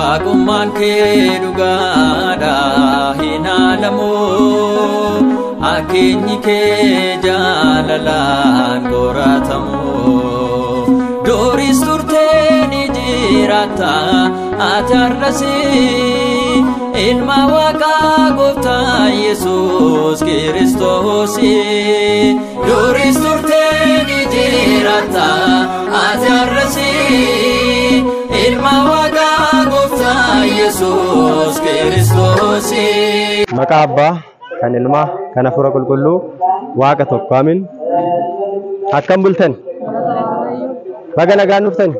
Waaqummaan kee dhugaadha hin haalamu, akeenyi kee jaalalaan qoratamu. Duris turtee ni jiraatta ati har'as, ilma Waaqaa Gooftaa Yesuus Kiristoos. Duris turtee ni jiraatta ati har'as, ilma Waaqaa Gooftaa Yesuus Kiristoos. Maqaa Abbaa, kan Ilmaa, kan Hafuura Qulqulluu, Waaqa tokko, amiin. Akkam bultan? Baga nagaan dhuftan.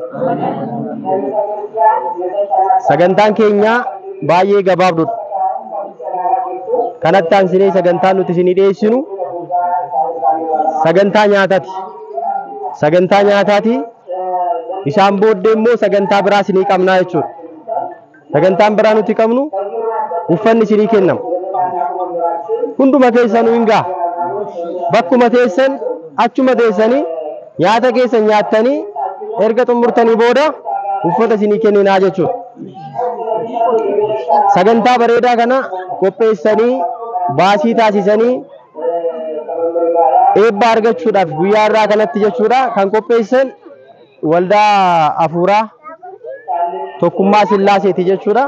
Sagantaan keenya baay'ee gabaabduudha. Kanatti aansinee sagantaan nuti isinii dhiyeessinu sagantaa nyaataati. Sagantaa nyaataati. Isaan booddee immoo sagantaa biraa isinii qabnaa jechuudha. Sagantaan biraa nuti qabnu uffanni isinii kennama. Hunduma keessanuu hin ga'a. Bakkuma teessan achuma teessanii nyaata keessan nyaattanii erga xumurtanii booda uffata isinii kenninaa jechuudha. Sagantaa bareedaa kana qopheessanii baasii taasisanii eebba argachuudhaaf guyyaa irraa kanatti jechuudha kan qopheessan waldaa hafuuraa Tokkummaa Sillaaseeti jechuudha.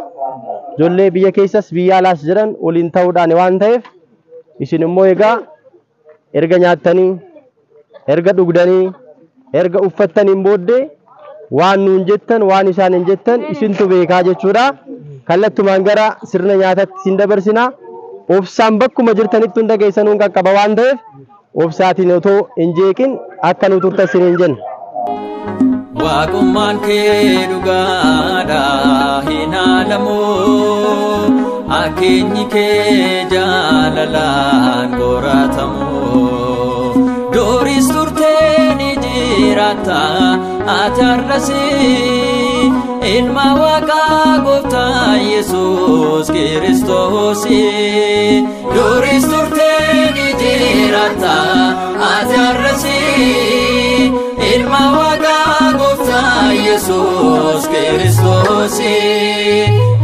Ijoollee biyya keessas biyya alaas jiran waliin ta'uudhaan waan ta'eef, isin immoo egaa erga nyaattanii, erga dhugdanii, erga uffattaniin booddee waan nuun jettan, waan isaan hin jettan isintu beekaa jechuudha. Kallattumaan gara sirna nyaatatti isin dabarsina. Obsaan bakkuma jirtanitti hunda keessanuu hin qaqqaba waan ta'eef, obsaatiin otoo hin jeeqin akka nu turtan isiniin jenna. Waaqummaan kee dhugaadha hin haalamu, akeenyi kee jaalalaan qoratamu. Duris turtee ni jiraatta ati har'as, ilma Waaqaa Gooftaa Yesuus Kiristoos. Duris turtee ni jiraatta ati har'as, ilma Waaqaa Gooftaa Yesuus Kiristoos.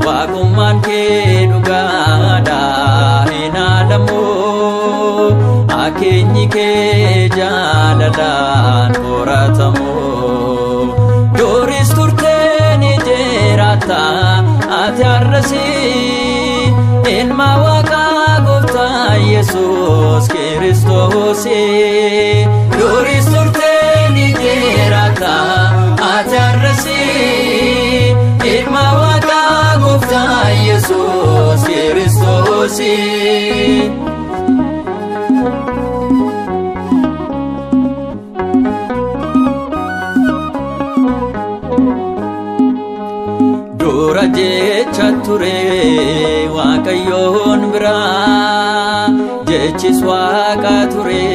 Waaqummaan kee dhugaadha hin haalamu, akeenyi kee jaalalaan qoratamu. Duris turtee ni jiraatta ati har'as, ilma Waaqaa Gooftaa Yesuus Kiristoos. Duris turtee ni jiraatta ati har'as, ilma Waaqaa Gooftaa Yesuus Kiristoos. Dura jecha ture Waaqayyoon biraa, jechis Waaqa ture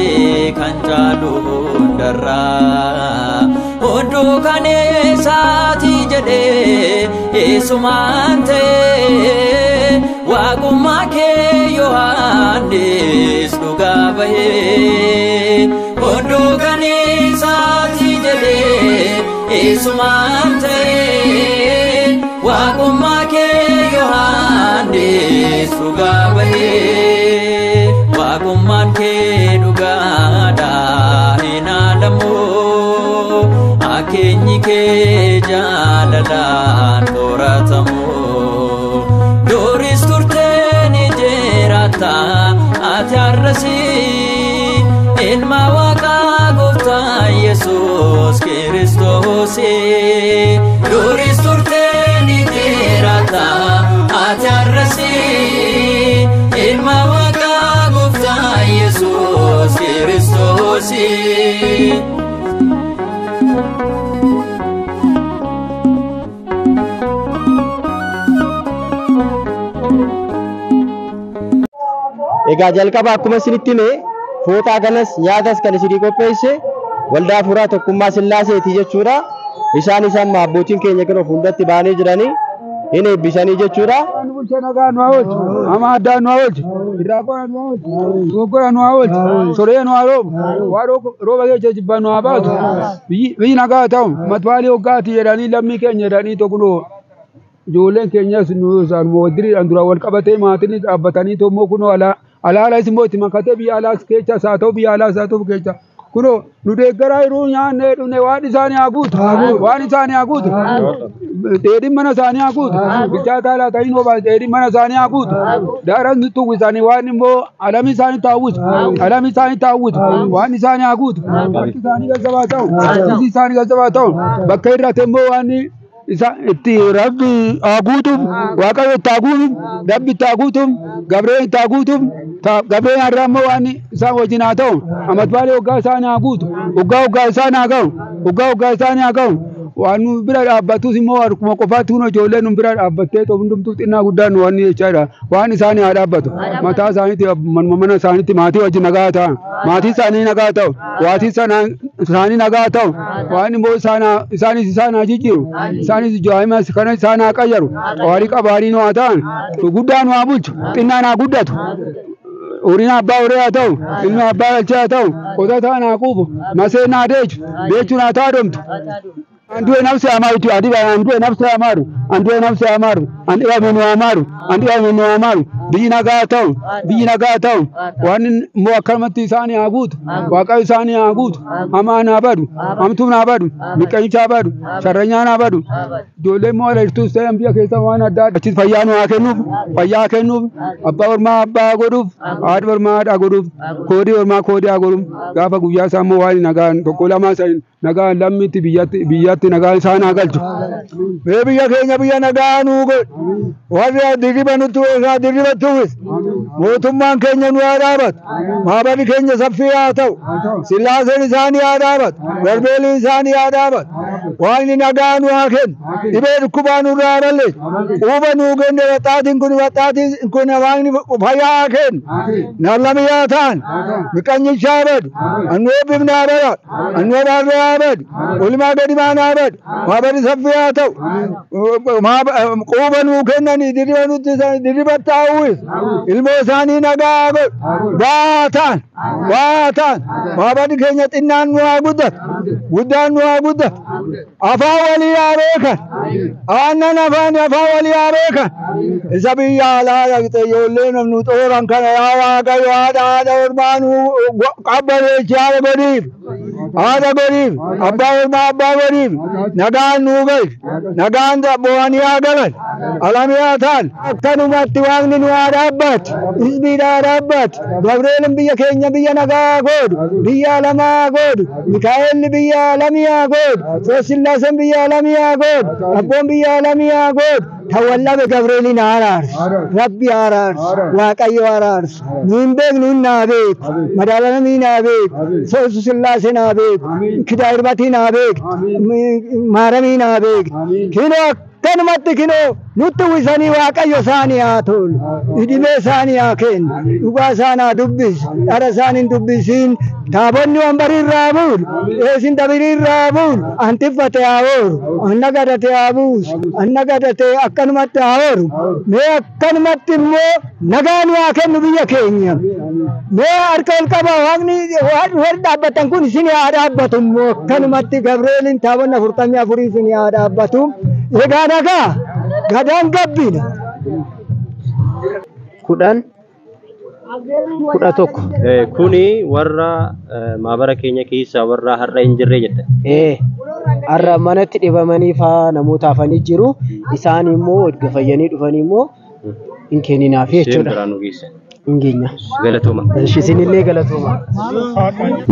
kan caalu hundarraa. Hunduu kan eessaati jedhee eessumaan ta'e, waaqummaa kee Yohaannis dhugaa bahee. Hunduu kan eessaati jedhee eessumaan ta'e, waaqummaa kee Yohaannis dhugaa bahee. Waaqummaan kee dhugaadha hin haalamu, akeenyi kee jaalalaan qoratamu. Duris turtee ni jiraatta ati har'as, ilma Waaqaa Gooftaa Yesuus Kiristoos. Duris turtee ni jiraatta ati har'as, ilma Waaqaa Gooftaa Yesuus Kiristoos. Egaa jalqaba akkuma isinitti hime, fooxaa kanas nyaatas kan isinii qopheesse waldaa hafuuraa Tokkummaa Sillaaseeti jechuudha. Isaanis amma abbootiin keenya kan of fuulduratti ba'anii jiranii hin eebbisanii jechuudha. Nu bulchee nagaa nu haa oolchu. Hamaa addaa nu haa oolchu. Irraa qora nu haa oolchu. Dogoggora nu haa oolchu. Soree nu haa roobu. Waa rooba keessa jibbaa nu haa baasu. Biyyi nagaa haa ta'u. Matwaalii hoggaati jedhanii lammii keenya jedhanii tokko. Ijoolleen keenyas nu isaanuma waddiriidhaan duraan wal qabatee maatiin dhaabbatanii immoo kunoo alaalas immoo itti makatee biyya alaas keessa haa ta'u biyya alaas haa ta'u keessa kunoo nu deeggaraa yeroo nyaannee dhumne waan isaanii haa guutu waan isaanii haa guutu dheedhiin mana isaanii haa guutu bilchaataa laatanii obaa dheedhiin mana isaanii haa guutu daaraan nutti uwwisanii waan immoo alami isaanii taawwisu alami isaanii taawwisu waan isaanii haa guutu harki isaanii gazzabaa ta'u isi isaanii gazzabaa ta'u bakka irratti immoo waan isa itti rabbi haa guutuuf waaqayyo itti haa guutuuf rabbi itti haa guutuuf gabreen itti haa guutuuf gabreen har'a immoo waan isaan wajjin haa ta'u amatbaalee hoggaa isaanii haa guutu hoggaa hoggaa isaan haa ga'u hoggaa hoggaa isaanii haa ga'u waan nu bira dhaabbatus immoo harkuma qofaatti kun ijoollee nu bira dhaabbattee hundumtuu xinnaa guddaan nu waan jechaadha waan isaanii haa dhaabbatu mataa isaaniitti manuma mana isaaniitti maatii wajjin nagaa ta'an maatii isaanii nagaa ta'u waatii isaanii nagaa ta'u waan immoo isaanis isaan haa jijjiiru isaanis jaa'imas kana isaan haa qayyaru waarii qabaarii nu haa ta'an guddaan nu haa bulchu xinnaan haa guddatu horiin abbaa horii haa ta'u ilmi abbaa galchee haa ta'u qotataan haa quufu maseen haa deechu deechuun haa taadomtu. Anduwe nafsi amaru tu adiba anduwe nafsi amaru anduwe nafsi amaru andiba minu amaru andiba minu amaru biyyi nagaa ta'u biyyi nagaa ta'u waan immoo akkanumatti isaanii haa guutu waaqayyo isaanii haa guutu hamaan haa badu hamtuun haa badu miqqanyicha haa badu sharranyaan haa badu ijoollee immoo alertuus ta'an biyya keessa waan adda addaa achis fayyaa nu haa kennuuf fayyaa kennuuf abbaa ormaa abbaa godhuuf haadha ormaa haadha godhuuf koodii ormaa koodii haa godhuuf gaafa guyyaa isaa immoo waan nagaan tokko lamaa sadiin nagaan lammiitti biyyatti biyyatti nagaan isaan haa galchu. Mee biyya keenya biyya nagaa nuu godhu warri dirriba nutti irraa dirriba tuwis mootummaan keenya nu haa dhaabatu maabarri keenya saffii haa ta'u sillaaseen isaanii haa dhaabatu garbeeliin isaanii haa dhaabatu waaqni nagaa nu haa kennu dhibee dhukkubaa nurraa haa balleessu quuba nuu kenne waxaatiin kun waxaatiin kun waaqni fayyaa haa kennu nallami haa ta'an miqanyicha haa badu annu eebbifne haa baraadhu annu abaarree haa badu olmaa gadimaan haa badu maabarri saffii haa ta'u quuba nuu kennanii dirriba nutti dirriba taa'uus ilmoo isaanii nagaa godhu baataan baataan maabarri keenya xinnaan nu haa guddatu guddaan nu haa guddatu afaan walii haa beekan aannan afaan afaan walii haa beekan isa biyya alaa dhaqxe ijoollee namnu xooran kana yaa waaqayyo haadha haadha ormaa nu qabbaneechi haadha godhiif haadha godhiif abbaa ormaa abbaa godhiif nagaan nuu galchi nagaan bo'anii haa galan alamii haa ta'an akkanumatti waaqni nu haa dhaabbatu hizbiidha haa dhaabbatu gabreelin biyya keenya biyya nagaa godhu biyya alamaa godhu mikaa'elli biyya alamii haa godhu soosillaaseen biyya alamii haa godhu abboon biyya alamii haa godhu tawallabe gabreelin haa araarsu rabbi haa araarsu waaqayyo haa araarsu nu hin beeknu hin naa beeku madaalamii naa beeku soosu sillaasee naa beeku kidaa irbatii naa beeku maaramii naa beeku kinoo akkanumatti kinoo nutti uwwisanii waaqayyo isaanii haa tolu dhibee isaanii haa kennu dhugaa isaan haa dubbisu dhara isaan hin dubbisiin taabonni wambarii irraa buulu dheesin dabirii irraa buulu antiffate haa ooru anna gadate haa buusu anna gadate akkanumatti haa ooru mee akkanumatti immoo nagaa nu haa kennu biyya keenya mee harka ol qabaa waaqni warri dhaabbatan kun isin haa dhaabbatu immoo akkanumatti gabreelin taabonni 44 isin haa dhaabbatu egaa nagaa gadaan gabbina. 10 11 Kuni warra maabara keenya keessa warra har'a hin jirre jedha. Har'a manatti dhibamanii faa namoota hafanii jiru. Isaan immoo erga fayyanii dhufanii immoo hin kenninaaf jechuudha. Hin geenya. Galatooma. Isinillee galatooma.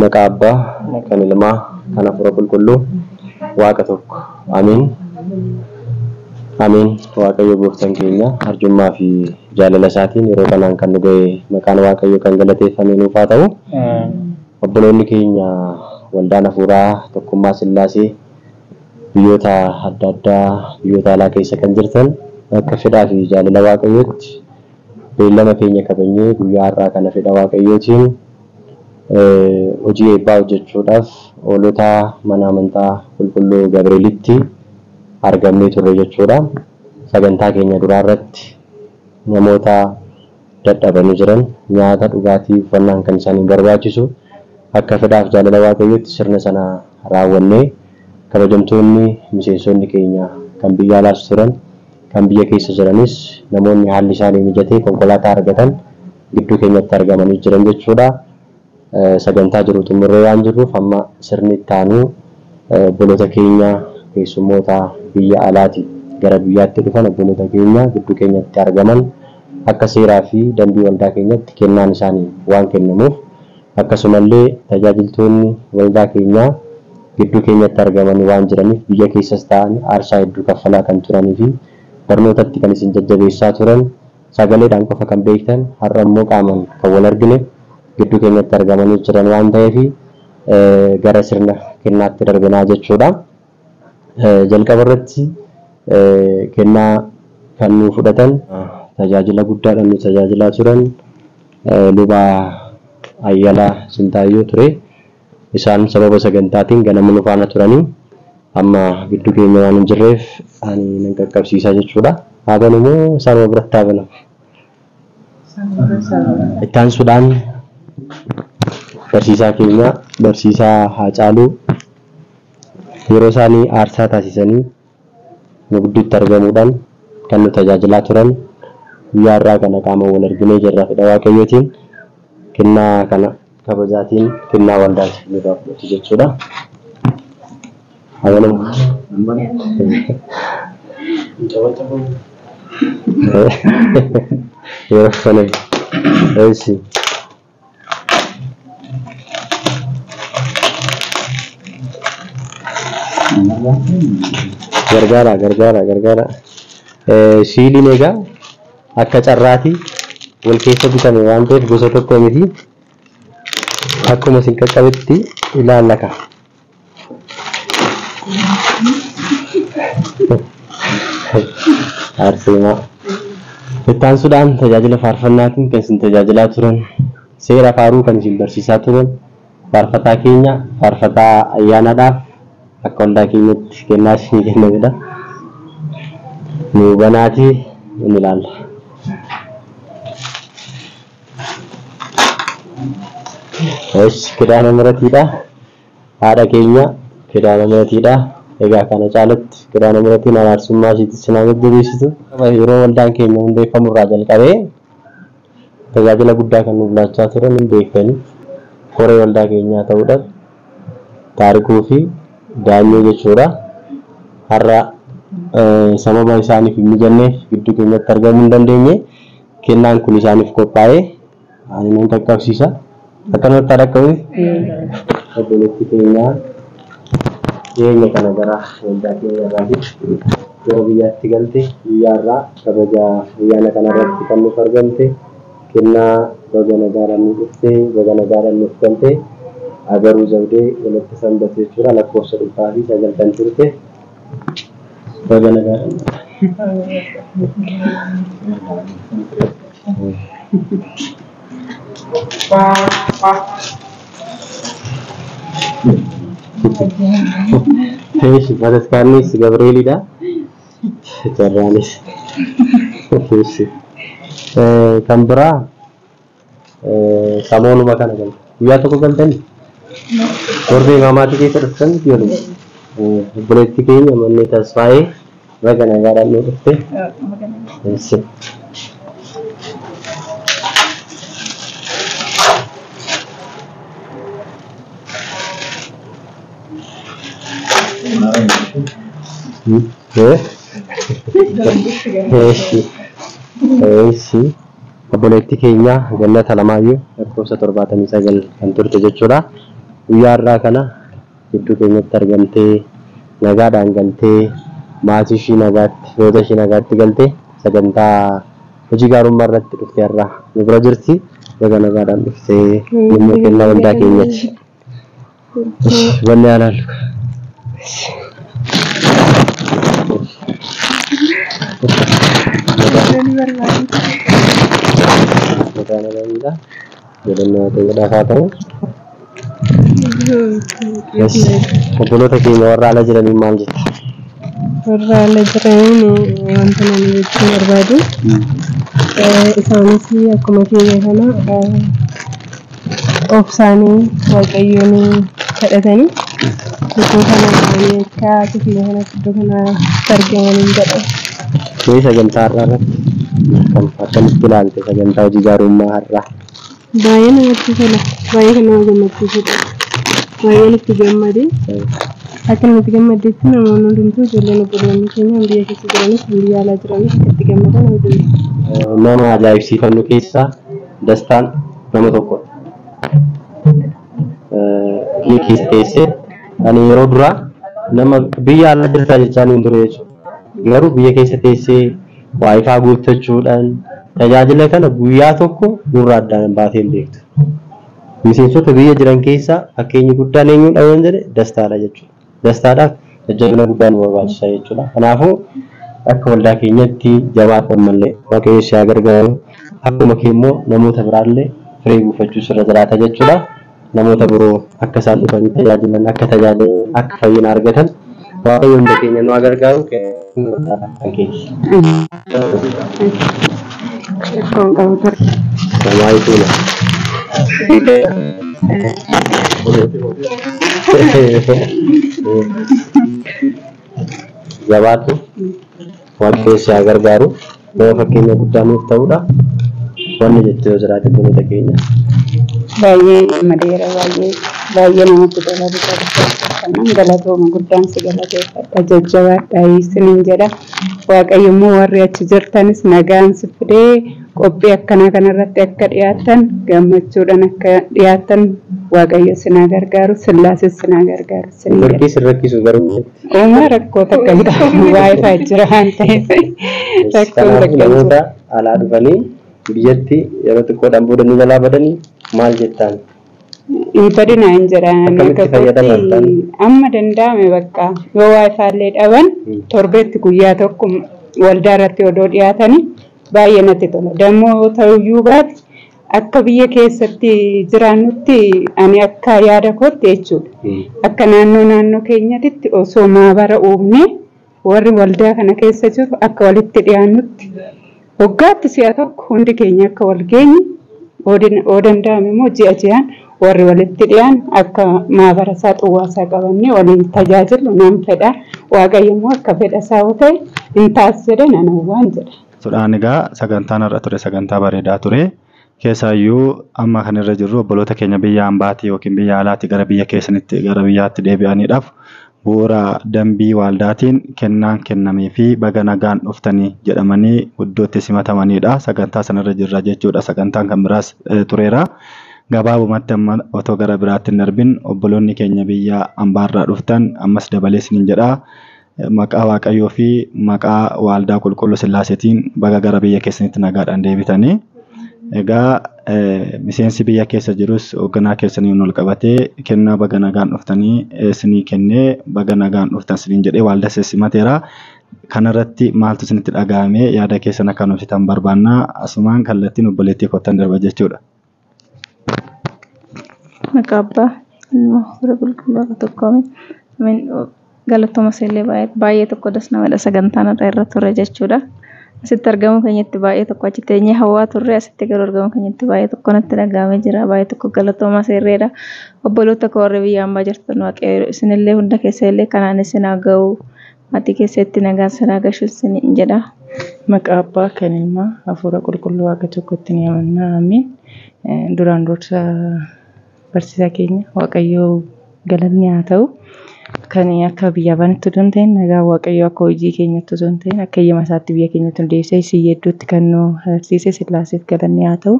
Maqaa Abbaa kan Ilmaa kan Hafuura Qulqulluu Waaqa tokko. Amiin. Amiin. Waaqayyo gooftaan keenya arjummaa fi jaalala isaatiin yeroo kanaan kan nu ga'e maqaan Waaqayyo kan galateeffame nuuf haa ta'u. Obboloonni keenya waldaan hafuuraa tokkummaa Sillaasee biyyoota adda addaa biyyoota alaa keessa kan jirtan akka fedhaa fi jaalala Waaqayyootti beellama keenya kabajnee guyyaa har'aa kana fedha Waaqayyootiin hojii eebbaa hojjechuudhaaf oolota mana amantaa qulqulluu Gabreelitti argamnee turre jechuudha. Sagantaa keenya duraa irratti namoota dadhabanii jiran nyaata dhugaatii uffannaan kan isaaniin barbaachisu akka fedhaaf jaalala Waaqayyootti sirna sana raawwannee kabajamtoonni miseensonni keenya kan biyya alaas turan Kan biyya keessa jiranis namoonni haalli isaanii mijatee konkolaataa argatan gidduu keenyatti argamanii jiran jechuudha. Sagantaa jiru xumurree waan jirruuf amma sirni itti aanu obboloota keenya keessummoota biyya alaati gara biyyaatti dhufan obboloota keenya gidduu keenyatti argaman akka seeraa fi dambii waldaa keenyatti kennaan isaanii waan kennamuuf akkasumallee tajaajiltoonni waldaa keenyaa gidduu keenyatti argamanii waan jiraniif biyya keessas ta'an aarsaa hedduu kaffalaa kan turanii fi barnootatti kan isin jajjabeessaa turan sagaleedhaan qofa kan beektan har'a immoo qaamaan kan wal argine gidduu keenyatti argamanii jiran waan ta'eef gara sirna kennaatti darbinaa jechuudha. Jalqaba irratti kennaa kan nu fudhatan tajaajila guddaadhaan nu tajaajilaa turan luba Ayyalaa Sintaayyoo ture. Isaan sababa sagantaatiin ganama nu faana turanii amma gidduu keenya waan hin jirreef ani nan qaqqabsiisaa jechuudha. Haa banu moo isaanuma biratti haa banamu? Itti aansuudhaan barsiisaa keenya barsiisaa Haacaaluu yeroo isaanii aarsaa taasisanii nu gidduutti argamuudhaan kan nu tajaajilaa turan guyyaa har'aa kana qaama wal arginee jirra fedha Waaqayyootiin kennaa kana kabajaatiin kennaa waldaati nurraa fudhatu jechuudha. Haa banamu. Yeroo sana eessi. Gargaara gargaara gargaara. Siiliin egaa akka carraati wal keessa bitame waan ta'eef gosa tokko miti. Akkuma isin qaqqabetti ilaallaka. Arseemaa. Itti aansuudhaan tajaajila faarfannaatiin kan isin tajaajilaa turan seera faaruu kan isin barsiisaa turan faarfataa keenya faarfataa ayyaanaadhaaf akka waldaa keenyatti kennaa isinii kennamedha. Nu banaatii ni ilaalla. Eesh Kidaana Mihiratiidha. Haadha keenya Kidaana Mihiratiidha. Egaa kana caalatti Kidaana Mihiratiin araarsummaa ishiitti isin haa jajjabeessitu. Yeroo waldaan keenya hundeeffamu irraa jalqabee tajaajila guddaa kan nuuf laachaa turan hin beekani. Koree waldaa keenyaa ta'uudhaan Taarikuu fi Daanyoo jechuudha. Har'a sababa isaaniif hin mijanneef gidduu keenyatti argamuu hin dandeenye kennaan kun isaaniif qophaa'ee ani nan qaqqabsiisa. Akkanumatti haa dhaqqabu. Obboleettii keenyaa dhiyeenya kana gara waldaa keenya irraa gara biyyaatti galte guyyaa irraa kabaja ayyaana kana irratti kan nuuf argamte kennaa baga nagaadhaan nu dhufte baga nagaadhaan nuuf galte Agaruu Zawdee walitti sanbatu jechuudha lakkoofsa 9 kan turte baga nagaadhaan. Eeshi bataskaannis Gabreelidha. Carraanis. Eeshi. Kan biraa samoonuma kana galte. Guyyaa tokko galtanii? Torbee maamaatii keessa dhuftan yooluma. Obboleetti keenya Mannee Tasfaayee baga nagaadhaan nu dhufte. Eeshi. Eeshi. Eeshi. Obboleetti keenya Gannata Alamaayyoo lakkoofsa 79 kan turte jechuudha. Guyyaa har'aa kana gidduu keenyatti argamtee nagaadhaan galtee maatii ishii nagaatti firoota ishii nagaatti galtee sagantaa hojii gaarummaa irratti dhuftee har'a nu bira jirti. Baga nagaadhaan dhuftee immoo kennaa waldaa keenyati. Wanni alaallu. Maqaan Alamiidha. Jedhamni Waaqayyoodhaaf haa ta'u. Obboloota keenya warra ala jiraniin maal jetta? Warra ala jiraniin wanta namni jechuu barbaadu. Isaanis akkuma keenya kana obsaanii Waaqayyoon kadhatanii iddoo kana ga'anii akka keenya kanatti iddoo kana argamanii jedha. Mee sagantaa har'aa irratti kan akkamitti ilaalte sagantaa hojii gaarummaa har'aa? Baay'ee namatti tola. Baay'ee kan nama gammachiisudha. Baay'een itti gammade. Akka namatti gammaddetti namoonni hundumtuu ijoolleen obboloonni keenya biyya keessa jiranis biyya alaa jiranis akka itti gammadan argina. Nama ajaa'ibsiifannu keessaa Dastaan nama tokkodha. Biyya keessa teessee ani yeroo duraa nama biyya alaa jirtaa jechaa hin ture jechuudha. Garuu biyya keessa teessee waayifaa guuttachuudhaan tajaajila kana guyyaa tokko nurraa addaan baatee hin beektu. Miseensota biyya jiran keessaa fakkeenyi guddaan eenyudha yoon jedhe Dastaadha jechuudha. Dastaadhaaf jajjabina guddaa nu barbaachisa jechuudha. Kanaafuu akka waldaa keenyatti jabaa ammallee Waaqayyo si haa gargaaru. Akkuma kee immoo namoota biraallee firee buufachuu sirra jiraata jechuudha. Namoota biroo akka isaan dhufanii tajaajilan akka tajaajilan akka fayyina argatan Waaqayyo hunda keenya nu haa gargaaru. Kan keessa. Rakkoon qabu ture. Namaa ituuna. Jabaatu Waaqayyo si haa gargaaru. Nama fakkeenya guddaa nuuf ta'udha. Wanni jettu yoo jiraate obboloota keenya. Baay'ee gammadeera, baay'ee baay'ee namatti tola. Kanaan galatooma guddaan si galateeffadha, jajjabaadha isiniin jedha. Waaqayyo immoo warri achi jirtanis nagaan si fidee qophii akkanaa kanarratti akka dhiyaattan gammachuudhaan akka dhiyaattan Waaqayyo sinaa gargaaru, Sillaases sinaa gargaaru isiniin jedha. Turkii sin rakkisu garuu. Uumaa rakkoo takka hin qabu, waayifaa jira waan ta'eef rakkoon Kanaafuu takka hin jiru. namoota alaa dhufanii biyyatti yeroo xiqqoodhaan booda nu jalaa badanii maal jettaan? Hin badinaa hin jedhan. Akkamitti akka fayyadaman kootti amma danda'ame bakka yoo waayifaallee dhaban torbeetti guyyaa tokko waldaa irratti odoo dhiyaatanii baay'ee natti tola. Dammoo ta'uyyuu baate akka biyya keessatti jiraannutti ani akka yaada kootti jechuudha. Akka naannoo naannoo keenyatti osoo maabara uumne warri waldaa kana keessa jiru akka walitti dhiyaannutti waggaatti si'a tokko hundi keenya akka wal geenyu oo danda'ame immoo ji'a ji'aan warri walitti dhiyaan akka maabara isaa xuwwaa isaa qabannee waliin tajaajilu nan fedha. Waaqayyo immoo akka fedha isaa yoo ta'e hin taas jedhe nan hawwaan jedha. Sudhaan egaa sagantaan har'a ture sagantaa bareedaa ture. Keessaayyuu amma kan irra jirru obboloota keenya biyya hambaatii yookiin biyya alaatii gara biyya keessanitti gara biyyaatti deebi'aniidhaaf bu'uura dambii waldaatiin kennaan kennamee fi baga nagaan dhuftanii jedhamanii iddootti simatamanidha. Sagantaa sanarra jirra jechuudha. Sagantaan kan biraas tureera. Gabaabumatti amma otoo gara biraatti hin darbin obboloonni keenya biyya hambaarraa dhuftan ammas dabalee isiniin jedha. Maqaa Waaqayyoo fi maqaa Waldaa Qulqulluu Sillaaseetiin baga gara biyya keessanitti nagaadhaan deebitanii. Egaa miseensi biyya keessa jirus hoogganaa keessaniin ol qabatee kennaa baga nagaan dhuftanii isinii kennee baga nagaan dhuftan isiniin jedhee waldaa simateera. Kanarratti maaltu isinitti dhaga'ame yaada keessan akka nuuf ibsitan barbaanna. Asumaan kallattiin obboleettii kottan darba jechuudha. Maqaa Abbaa, Ilma, Hafuura Qulqulluu Waaqa tokko Ameen. Galatooma illee baay'ee tokko das namadha sagantaan har'a irra ture jechuudha. Asitti argamuu keenyatti baay'ee tokko achi teenyee hawwaa turre, asitti garuu argamuu keenyatti baay'ee tokko natti dhaga'amee jira. Baay'ee tokko galatooma seerreedha. Obboloota koo warri biyya hambaa jirtan Waaqayyo isinillee hunda keessa illee kanaan isin haa ga'u. Maatii keessatti nagaan isin haa gashu isin jedha. Maqaa Abbaa kan Ilmaa Hafuura Qulqulluu Waaqa tokkotti ni amanna. Ameen. Duraan dursa barsiisaa keenya Waaqayyoo galanni haa ta'u. Kan akka biyya baanitti otoo hin ta'in nagaa Waaqayyoo akka hojii keenyatti otoo hin ta'in akka eeyyama isaatti biyya keenyatti nu deebisee isin hedduutti kan nu agarsiise Sillaaseef galanni haa ta'u.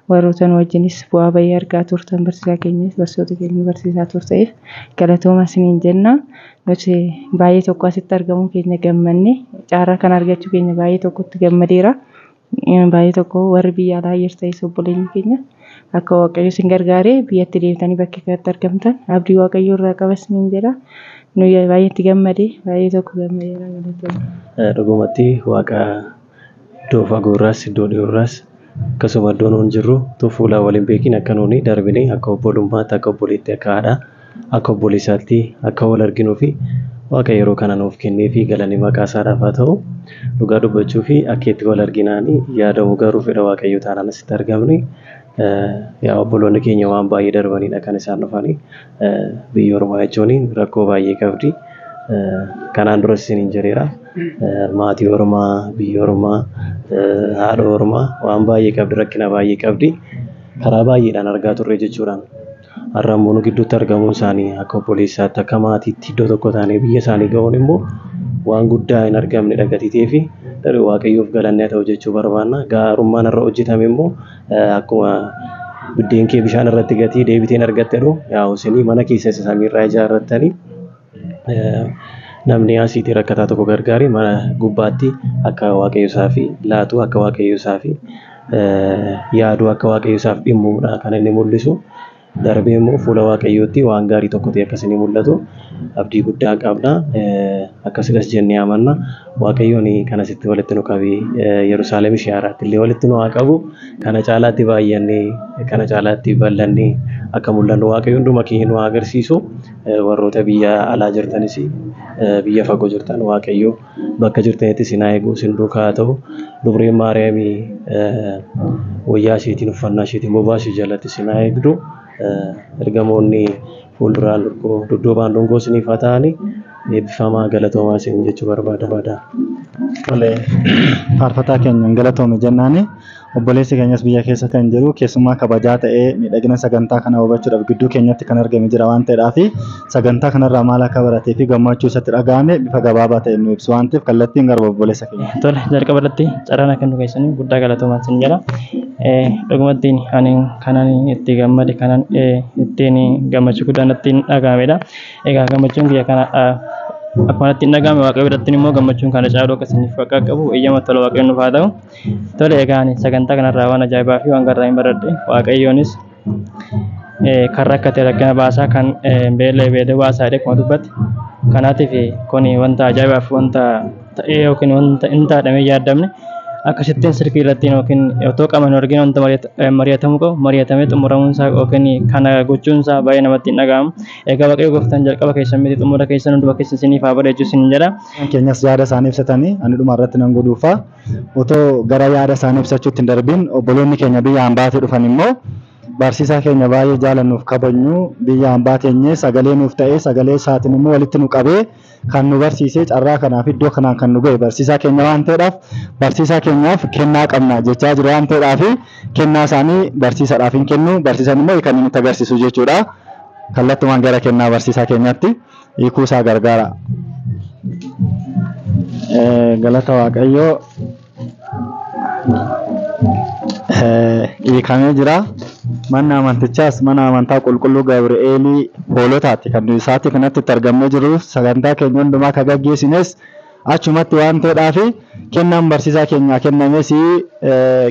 Warroota nu wajjinis bu'aa bayii argaa turtan barsiisaa keenyas barsiisota keenya barsiisaa turteef galatooma isiniin jenna. Nuti baay'ee tokko asitti argamuu keenya gammanne carraa kana argachuu keenya baay'ee tokkotti gammadeera. Baay'ee tokko warri biyya alaa jirtanis obboleeyyiin keenya akka Waaqayyo isin gargaaree biyyatti deemtanii bakka kanatti argamtan abdii Waaqayyo irraa qaba isiniin jedha. Nuyi baay'eetti gammade, baay'ee tokko gammadeera, galatooma. Dhugumatti Waaqa iddoo fagoorraas iddoo dhiyoorraas akkasuma iddoo nuun jirru utuu fuulaan waliin beekin akka nuuni darbinee akka obbolummaatti akka obboleetti akka haadhaa akka obboleessaatti akka wal arginuu fi Waaqa yeroo kana nuuf kennee fi galanni maqaa isaadhaaf haa ta'u. Dhugaa dubbachuu fi akka itti wal arginaanii yaadamu garuu fedha Waaqayyoo taanaan asitti argamne. Yaa obboloonni keenya waan baay'ee darbanidha kan isaan dhufanii. Biyya ormaa jechuun rakkoo baay'ee qabdi. Kanaan duras isiniin jedheera. Maatii Oromaa, biyya Oromaa, haadha Oromaa waan baay'ee qabdi, rakkina baay'ee qabdi. Karaa baay'eedhaan argaa turre jechuudhaan. Har'a immoo nu gidduutti argamuun isaanii akka obboleessaatti, akka maatiitti iddoo tokko taanee biyya isaanii ga'uun immoo waan guddaa hin argamne dhagatiitee fi tarii Waaqayyoof galanni haa ta'u jechuu barbaanna. Gaarummaan irra hojjetame immoo akkuma buddeen kee bishaan irratti gatii deebiteen argatte jedhu yaa isinii mana keessa isa samiirraa ijaarrattanii namni asiitii rakkataa tokko gargaare mana gubbaatti akka Waaqayyo isaaf laatu, akka Waaqayyo isaaf yaadu, akka Waaqayyo isaaf dhimmuudha kan inni mul'isu. Darbee immoo fuula Waaqayyootti waan gaarii tokko ta'e akka isinii mul'atu abdii guddaa qabna. Akkasumas jennee amanna. Waaqayyoon kan asitti walitti nu qabee Yerusaalem ishee haaraatti illee walitti nu haa qabu. Kana caalaatti baay'annee, kana caalaatti bal'annee akka mul'annu Waaqayyo hunduma keenya nu haa agarsiisu. Warroota biyya alaa jirtanis, biyya fagoo jirtan, Waaqayyo bakka jirtanitti isin haa eegu, isin duukaa haa ta'u. Dubreen Maariyaamii wayyaa isheetiin, uffannaa isheetiin, bobaa ishee jalatti isin haa eegdu. Ergamoonni fuulduraan dhungoo, dudduubaan dhungoo isiniif haa ta'ani. Eebbifamaa, galatoomaa isin jechuu barbaada. Tole, faarfataa keenya galatoome jennaani. Obboleessi keenyas biyya keessa kan jiru keessummaa kabajaa ta'ee miidhagina sagantaa kana hubachuudhaaf gidduu keenyatti kan argame jira waan ta'eedhaaf sagantaa kanarraa maal akka baratee fi gammachuu isatti dhaga'ame bifa gabaabaa ta'een nu ibsu waan ta'eef kallattiin gara obboleessa keenya. Tole, jalqaba irratti carraan akka nu keessanii guddaa galatoomaa isin jedha. Dhugumatti ani kanan itti gammade, kanan ittiin gammachuu guddaan natti dhaga'amedha. Egaa gammachuun kiyya kana akkuma natti hin dhaga'ame, Waaqayyo biratti immoo gammachuun kana caalu akka isiniif bakka qabu eeyyama tola Waaqayyoon nuuf haa ta'u. Tole, egaa ani sagantaa kanarraa waan ajaa'ibaa fi waan garraa hin baradhe. Waaqayyoonis kan rakkate rakkina baasaa, kan beela'e beela'e baasaa jedhee akkuma dubbate. Kanaatiif kun wanta ajaa'ibaa fi wanta ta'ee yookiin wanta hin taadhamee yaadamne akkasittiin silkii irratti yookiin otoo qaama hin argin wanta mari'atamuu qabu mari'atamee xumuramuun isaa yookiin kana gochuun isaa baay'ee namatti hin dhaga'amu. Egaa Waaqayyo gooftaan jalqaba keessan miti xumura keessan hunduma keessan isiniif haa bareechu isin jedha. Keenyas yaada isaanii ibsatanii ani dhuma irratti nan godhuufa. Otoo gara yaada isaanii ibsachuutti hin darbiin, obboloonni keenya biyya hambaatii dhufan immoo barsiisaa keenya baay'ee jaalannuuf kabajnu, biyya hambaa teenyee sagalee nuuf ta'ee, sagalee isaatiin immoo walitti nu qabee kan nu barsiisee, carraa kanaaf iddoo kanaan kan nu ga'e barsiisaa keenya waan ta'eedhaaf barsiisaa keenyaaf kennaa qabna jechaa jiru waan ta'eedhaaf kennaa isaanii barsiisaadhaaf hin kennu, barsiisan immoo kan inni agarsiisu jechuudha. Kallattumaan gara kennaa barsiisaa keenyaatti hiikuu isaa gargaara. Galata Waaqayyoo, hiikamee jira. Manni amantichaas mana amantaa qulqulluu Gabri'eelii Hoolotaati kan nuyi sa'aatii kanatti itti argamnee jiru, sagantaa keenya hundumaa kan gaggeessines achumatti waan ta'eedhaaf kennaan barsiisaa keenyaa kennames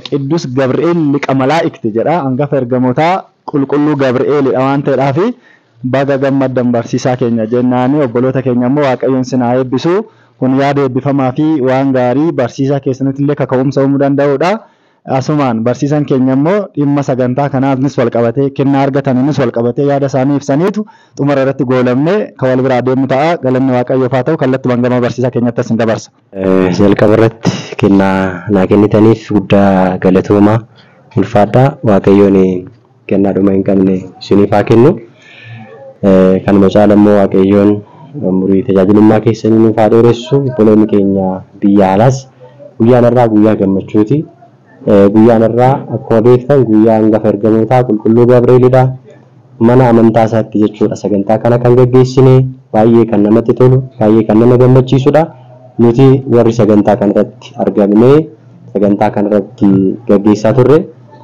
Qiddus Gabri'eel Liqa Malaa'ikti jedha, hangafa ergamootaa qulqulluu Gabri'eelidha waan ta'eedhaaf baga gammaddan barsiisaa keenya jennaani. Obboloota keenya immoo Waaqayyoon sin haa eebbisu. Kun yaada eebbifamaa fi waan gaarii barsiisaa keessanitti illee kaka'umsa uumuu danda'udha. Asumaan barsiisan keenya immoo dhimma sagantaa kanaanis wal qabatee, kennaa argataniinis wal qabatee yaada isaanii ibsaniitu xumura irratti goolamnee kan wal biraa deemu ta'a. Galanni Waaqayyoof haa ta'u. Kallattumaan gama barsiisaa keenyatti as hin dabarsa. Jalqaba irratti kennaa naa kennitaniif guddaa galatoomaa, ulfaadhaa. Waaqayyoon kennaa dhuma hin qabne isiniif haa kennu. Kanuma caala immoo Waaqayyoon umurii tajaajilummaa keessanii nuuf haa dheeressu. Obboloonni keenya biyya alaas, guyyaan irraa guyyaa gammachuuti. Guyyaan irraa akkuma beektan guyyaa hangafa ergamootaa qulqulluu Gabri'eelidha. Mana amantaa isaatti jechuudha sagantaa kana kan gaggeessine, baay'ee kan namatti tolu, baay'ee kan nama gammachiisudha. Nuti warri sagantaa kanarratti argamnee sagantaa kanarratti gaggeessaa turre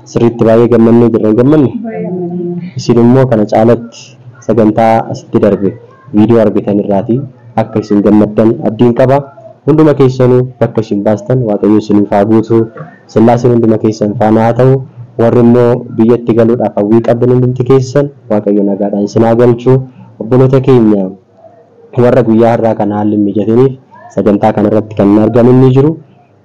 sirriitti baay'ee gammannee jirra, hin gammanne? Isin immoo kana caalatti sagantaa asitti darbe viidiyoo argitan irraati akka isin gammaddan abdiin qaba. Hunduma keessanuu bakka isin baastan Waaqayyo isiniif haa guutu. Sillaaseen hunduma keessan faana haa ta'u. Warri immoo biyyatti galuudhaaf hawwii qabdan hundumti keessan Waaqayyo nagaadhaan isin haa galchu. Obboloota keenya warra guyyaa har'aa kana haalli hin mijatiniif sagantaa kanarratti kan hin argamin ni jiru.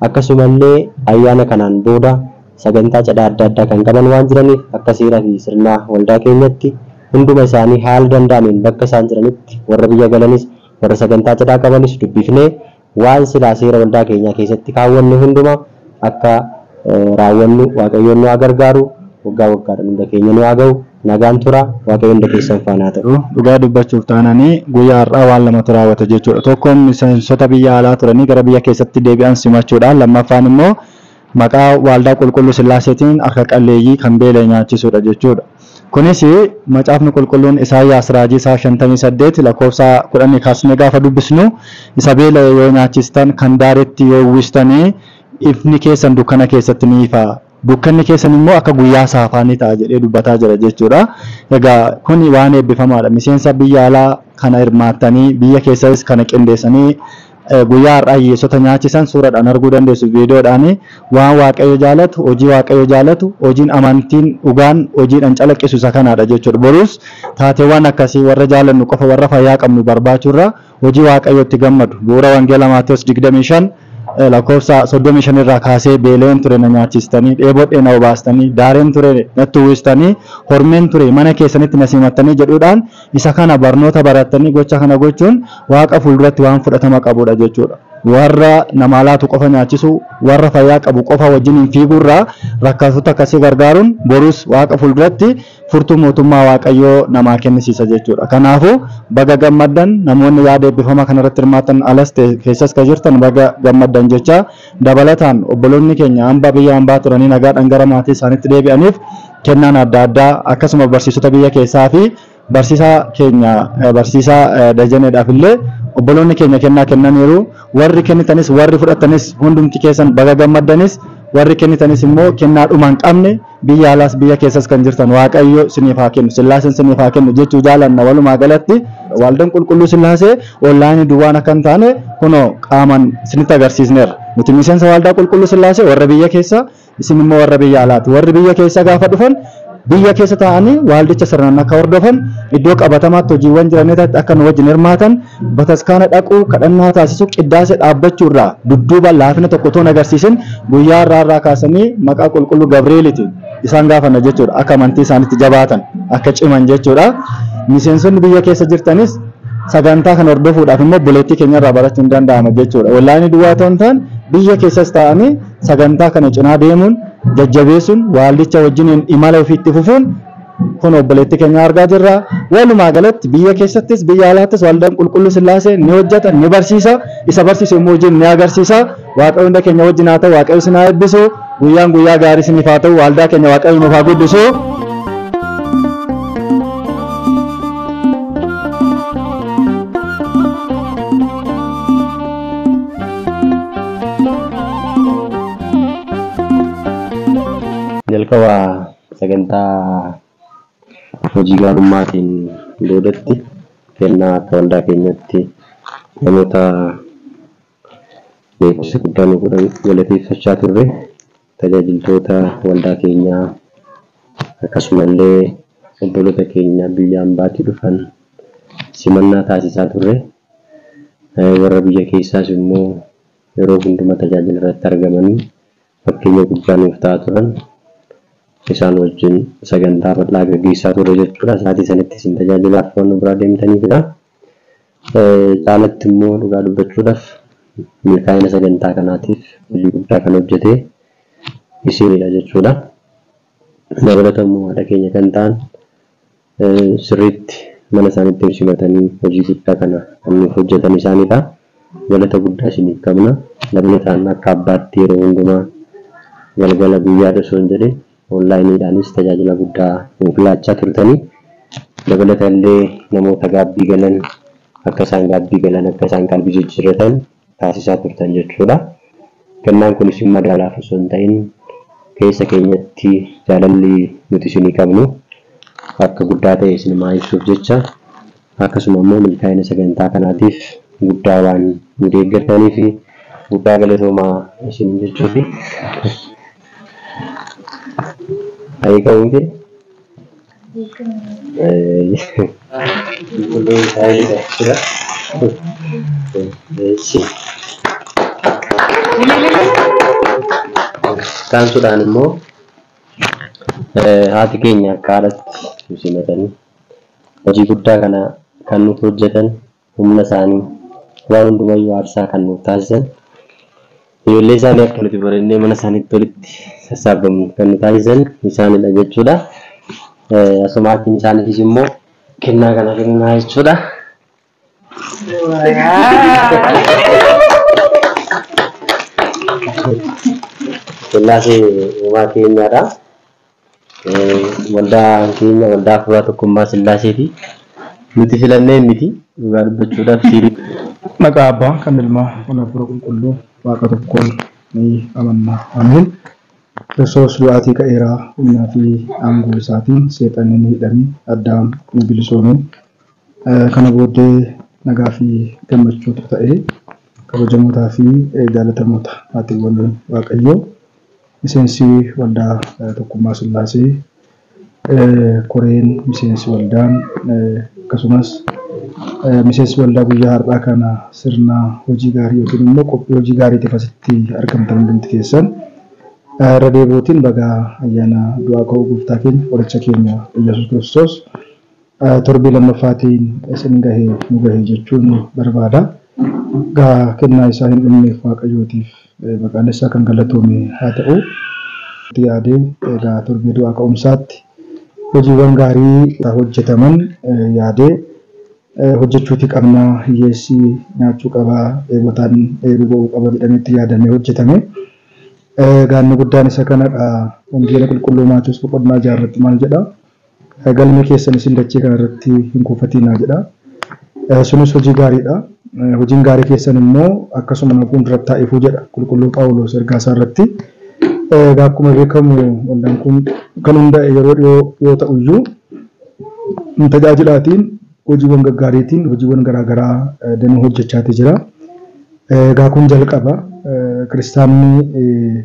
Akkasumallee ayyaana kanaan booda sagantaa cidhaa adda addaa kan qaban waan jiraniif akka seeraa fi sirna waldaa keenyatti hunduma isaanii haala danda'ameen bakka isaan jiranitti warra biyya galanis warra sagantaa cidhaa qabanis dubbifnee waan silaa seera waldaa keenyaa keessatti kaawwanne hunduma akka raawwannu Waaqayyoon nu haa gargaaru. Waggaa waggaadhaan hunda keenya nu haa ga'u. Nagaan tura, Waaqayyo hunda keessan faana haa ta'u. Dhugaa dubbachuuf taananii guyyaa har'aa waan lamatu raawwate jechuudha. Tokkoon miseensota biyya alaa turanii gara biyya keessatti deebi'an simachuudhaan, lammaffaan immoo maqaa Waldaa Qulqulluu Sillaaseetiin harka qalleeyyii kan beela'e nyaachisuudha jechuudha. Kunis Macaafni Qulqulluun Isaayyaas raajii isaa 58 lakkoofsa 10 kaasnee gaafa dubbisnu, isa beela'e yoo nyaachistan, kan daaretti yoo uwwistanii, ifni keessan dukkana keessatti ni ifa, dukkanni keessan immoo akka guyyaa saafaa ni ta'a jedhee dubbataa jira jechuudha. Egaa kun waan eebbifamaadha. Miseensa biyya alaa kana hirmaattanii, biyya keessas kana qindeessanii guyyaa har'aa hiyyeessota nyaachisan suuraadhaan arguu dandeessu, viidiyoodhaan. Waan Waaqayyo jaalatu, hojii Waaqayyo jaalatu, hojiin amantiin dhugaan hojiidhaan calaqqisu isa kanaadha jechuudha. Borus taateewwan akkasii warra jaalannu qofa, warra fayyaa qabnu barbaachuurra hojii Waaqayyo itti gammadu, bu'uura Wangeela Maatewos 25 lakkoofsa 35 irraa kaasee, beela'een ture na nyaachistanii, dheebodhee na obaastanii, daareen ture natti uwwistanii, hormeen ture mana keessanitti na simattanii jedhuudhaan, isa kana barnoota barattanii gocha kana gochuun Waaqa fuulduratti waan fudhatama qabudha jechuudha. Warra namaa laatu qofa nyaachisu, warra fayyaa qabu qofa wajjin hin fiiguurraa rakkattoota akkasii gargaaruun borus Waaqa fuulduratti furtuu mootummaa Waaqayyoo namaa kennisiisa jechuudha. Kanaafuu baga gammaddan. Namoonni yaada eebbifamaa kanarratti hirmaatan alas ta'e keessas kan jirtan baga gammaddan jecha, dabalataan obboloonni keenya hambaa biyya hambaa turanii nagaadhaan gara maatii isaaniitti deebi'aniif kennaan adda addaa, akkasuma barsiisota biyya keessaa fi barsiisaa keenya barsiisaa Dajaneedhaaf illee obboloonni keenya kennaa kennaniiru. Warri kennitanis warri fudhatanis hundumti keessan baga gammaddanis, warri kennitanis immoo kennaa dhuma hin qabne biyya alaas biyya keessas kan jirtan Waaqayyo siniif haa kennu, Sillaaseen siniif haa kennu jechuu jaalanna. Walumaa galatti Waldaan Qulqulluu Sillaasee onlaayinii duwwaan akka hin taane kunoo qaamaan isinitti agarsiisneerra. Nuti miseensa Waldaa Qulqulluu Sillaasee warra biyya keessa, isin immoo warra biyya alaati. Warri biyya keessa gaafa dhufan biyya keessa taa'anii waaldicha sirnaan akka hordofan, iddoo qabatamaatti hojiiwwan jiran irratti akka nu wajjin hirmaatan, bataskaana dhaquu, kadhannaa taasisu, qiddaasee dhaabbachuu irraa dudduuba laafina tokko otoo hin agarsiisin guyyaa irraa irraa kaasanii maqaa Qulqulluu Gabri'eelitiin isaan gaafanna jechuudha. Akka amantii isaaniitti jabaatan, akka ciman jechuudha. Miseensonni biyya keessa jirtanis sagantaa kana hordofuudhaaf immoo obboleettii keenya irraa barachuun danda'ama jechuudha. Onlaayinii duwwaa otoo hin taane biyya keessas taa'anii sagantaa kana cinaa deemuun, jajjabeessuun, waaldicha wajjiniin imala ofii itti fufuun kun obboleettii keenya argaa jirra. Walumaa galatti biyya keessattis biyya alaattis Waldaan Qulqulluu Sillaasee ni hojjeta, ni barsiisa, isa barsiisu immoo hojiin ni agarsiisa. Waaqayyo hunda keenya wajjin haa ta'u, Waaqayyo isin haa eebbisu. Guyyaan guyyaa gaarii isiniif haa ta'u, waldaa keenya Waaqayyo nuuf haa guddisu. Jalqaba sagantaa hojii gaarummaatiin boodatti kennaa akka waldaa keenyatti namoota beekumsa guddaa nu godhan galateeffachaa turre, tajaajiltoota waldaa keenyaa, akkasumallee obboloota keenya biyya hambaatii dhufan simannaa taasisaa turre. Warra biyya keessaas immoo yeroo hundumaa tajaajila irratti argamanii fakkeenya guddaa nuuf ta'aa turan, isaan wajjin sagantaa bal'aa gaggeessaa turre jechuudha. Sa'aatii sanatti isin tajaajilaaf waan nu biraa deemtaniifidha. Caalatti immoo dhugaa dubbachuudhaaf milkaa'ina sagantaa kanaatiif hojii guddaa kan hojjete isinidha jechuudha. Dabalata immoo haadha keenya kan ta'an sirriitti mana isaaniitti simatanii hojii guddaa kana kan nuuf hojjetan isaanidha. Galata guddaa isiniif qabna. Dabalataan akka abbaatti yeroo hundumaa galgala guyyaa osoo hin jedhin onlaayiniidhaanis tajaajila guddaa nuuf laachaa turtanii, dabalata illee namoota gaabbii galan akka isaan gaabbii galan, akka isaan qalbii jijjiirratan taasisaa turtan jechuudha. Kennaan kun isin madaalaaf osoo hin ta'in keessa keenyatti jaalalli nuti isinii qabnu akka guddaa ta'e isinumaa ibsuuf jecha, akkasuma immoo milkaa'ina sagantaa kanaatiif guddaa waan nu deeggartanii fi guddaa galatoomaa isin jechuufi. Ayi qabu miti? Qulqulluu Mikaa'elidha jechuudha. Eessi. Kaansuudhaan immoo haati keenya akka haadhatti nu simatanii hojii guddaa kana kan nuuf hojjetan, humna isaanii waan hundumayyuu aarsaa kan nuuf taasisan, ijoollee isaanii akka nuti barannee mana isaaniitti walitti sassaabamnu kan nu taasisan isaanidha jechuudha. Asumaatiin isaaniifis immoo kennaa kana kennaa jechuudha. Sillaasee uumaa keenyaadha. Waldaa keenya waldaa afuuraa tokkummaa Sillaaseeti. Nuti filannee miti dhugaa dubbachuudhaaf siirii. Maqaa Abbaa kan Ilmaa kan Hafuura Qulqulluu Waaqa tokkoon ni amanna. Ameen. Kiristoos du'aatii ka'eeraa humnaa fi aangoo isaatiin seexanni ni hidhame, Addaam ni bilisoome. Kana booddee nagaa fi gammachuutu ta'e. Kabajamootaa fi jaalatamoota maatiiwwan Waaqayyoo miseensi waldaa tokkummaa Sillaasee koreen miseensi waldaan akkasumas miseensi waldaa guyyaa har'aa kana sirna hojii gaarii yookiin immoo qophii hojii gaariitiif asitti argamtan hundumti keessan irra deebi'uutiin bagaa ayyaana du'aa ka'uu gooftaa keenya qoricha keenya Iyyasuus Kiristoos torbii lammaffaatiin isin gahee nu gahee jechuun barbaada. Gaa kennaa isaa hin dhumneef Waaqayyootiif maqaan isaa kan galatoome haa ta'u. Yaadee egaa torbii du'aa ka'umsaatti hojiiwwan gaarii hojjetaman yaadee hojjechuuti qabnaa, hiyyeessi nyaachuu qabaa, dheebotaan dheebuu ba'uu qaba jedhametti yaadamee hojjetame. Gaanni guddaan isa kanadha. Wangeela qulqulluu Maatewos boqonnaa 6 irratti maal jedha? Galmi keessan isin dachee kanarratti hin kuufatinaa jedha. Sunis hojii gaariidha. Hojiin gaarii keessan immoo akkasuma nama fuulduratti haa ifuu jedha qulqulluu Phaawulos ergaa isaa irratti. Egaa akkuma beekamu waldaan kun kan hundaa'e yeroo dhiyoo yoo ta'u iyyuu tajaajilaatiin hojiiwwan gaggaariitiin hojiiwwan garaagaraa danuu hojjechaati jira. Egaa kun jalqaba. Kiristaanni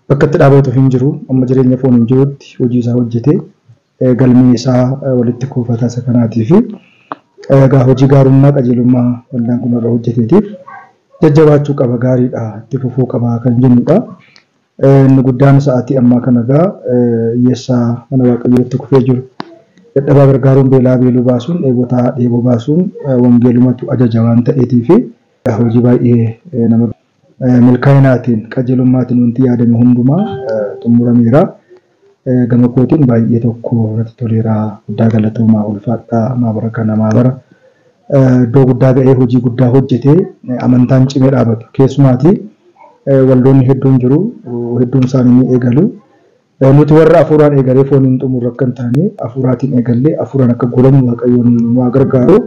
bakka itti dhaabatu hin jiru. Amma jireenya foon hin jirutti hojii isaa hojjetee galmee isaa walitti kuufata isa kanaatii fi egaa hojii gaarummaa qajeelummaa waldaan kun irra hojjeteetiif jajjabaachuu qaba, gaariidha, itti fufuu qaba kan jennudha. Inni guddaan sa'aatii ammaa kana egaa hiyyeessaa mana Waaqayyootti kufee jiru dadhabaa gargaaruun, beelaa beeluu baasuun, dheebotaa dheeboo baasuun wangeelumatu ajaja waan ta'eetii fi hojii baay'ee nama milkaa'inaatiin qajeelummaatiin wanti yaadame hundumaa xumurameera. Gama kootiin baay'ee tokko natti toleera. Guddaa galatoomaa, ulfaadhaa, maabara kana maabara iddoo guddaa ga'ee hojii guddaa hojjetee amantaan cimee dhaabatu. Keessumaatii waldoonni hedduun jiru, hedduun isaanii ni eegalu. Nuti warra afuuraan eegalee fooniin xumurru akka hin taane afuuraatiin eegallee afuuraan akka goolamu Waaqayyoon nu haa gargaaru.